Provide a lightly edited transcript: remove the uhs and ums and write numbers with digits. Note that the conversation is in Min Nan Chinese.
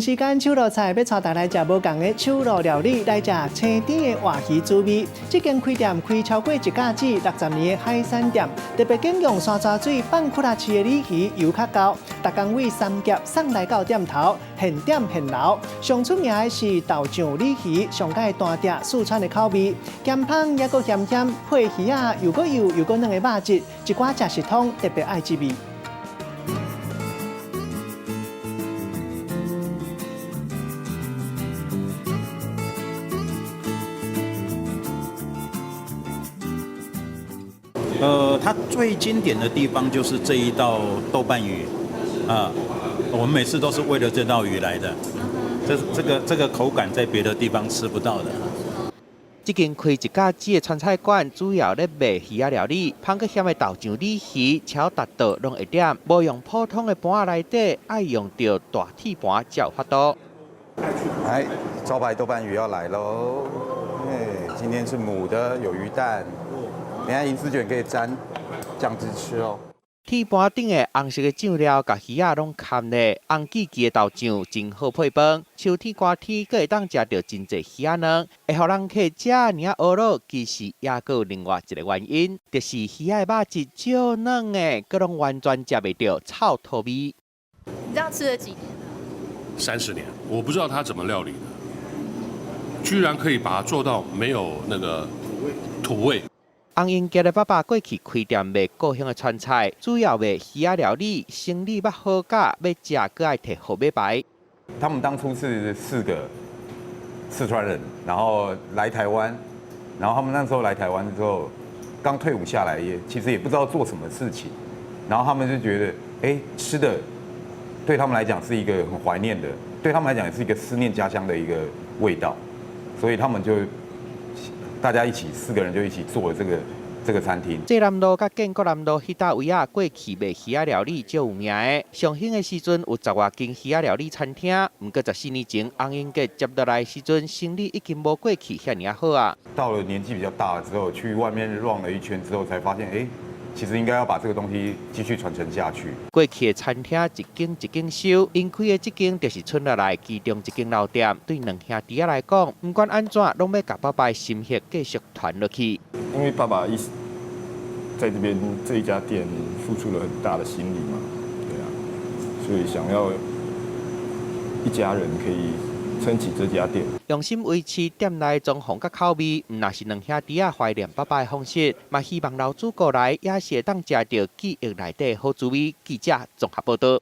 時間手路菜欲帶大家來食無仝的手路料理，來食青甜的活魚滋味。這間開店開超過一甲子60年的海產店，特別揀用山泉水放窟仔飼的鯉魚油較厚，逐工為三峽送來到店頭，現點現撈。上出名的是豆醬鯉魚，上蓋彈嗲四川的口味，鹹芳猶閣鹹鹹，配魚仔又閣幼又閣嫩的肉質，一寡食食通特別愛這味。它最經典的地方就是這一道豆瓣魚，啊，我們每次都是為了這道魚來的，這個口感在別的地方吃不到的。這間開一甲子的川菜館，主要咧賣魚仔料理，芳閣鹹的豆醬鯉魚、炒達豆攏會點，無用普通的盤仔內底，愛用著大鐵盤才有法度。哎，招牌豆瓣魚要來嘍！哎，今天是母的，有魚蛋。等下銀絲捲可以沾醬汁吃哦。鐵盤頂的紅色的醬料，共魚仔攏崁咧，紅記記的豆醬真好配飯。秋天寒天，閣會當食著真濟魚仔卵，會予人客遮爾仔懊惱，其實也閣有另外一個原因，就是魚仔的肉質少嫩的，閣攏完全食袂著臭土味。你這樣吃了幾年？30年，我不知道他怎麼料理的，居然可以把它做到沒有那個土味。洪英傑的爸爸過去開店賣故鄉的川菜，主要賣魚仔料理，生理捌好價，欲食閣愛提號碼牌。他們當初是四個四川人，然後來台灣，然後他們那時候來台灣之後，剛退伍下來，也其實也不知道做什麼事情，然後他們就覺得，哎，吃的對他們來講是一個很懷念的，對他們來講也是一個思念家鄉的一個味道，所以他們就大家一起四個人就一起做了這個餐廳。濟南路佮建國南路彼搭位仔，過去賣魚仔料理足有名的。上興的時陣有十外間魚仔料理餐廳，毋過14年前洪英傑接落來時陣，生意已經無過去遐爾好啊。到了年紀比較大了之後，去外面繞了一圈之後，才發現，哎，其實應該要把這個東西繼續傳承下去。過去的餐廳一間一間收，𪜶開的這間就是村落內其中一間老店。對兩兄弟仔來講，毋管按怎，攏欲共爸爸的心血繼續傳落去。因為爸爸一在這邊這一家店付出了很大的心力嘛，對啊，所以想要一家人可以撐起這家店。用心維持店內裝潢佮口味，毋但是兩兄弟仔懷念爸爸的方式，嘛希望老主顧來也是會當食著記憶內底好滋味。記者綜合報導。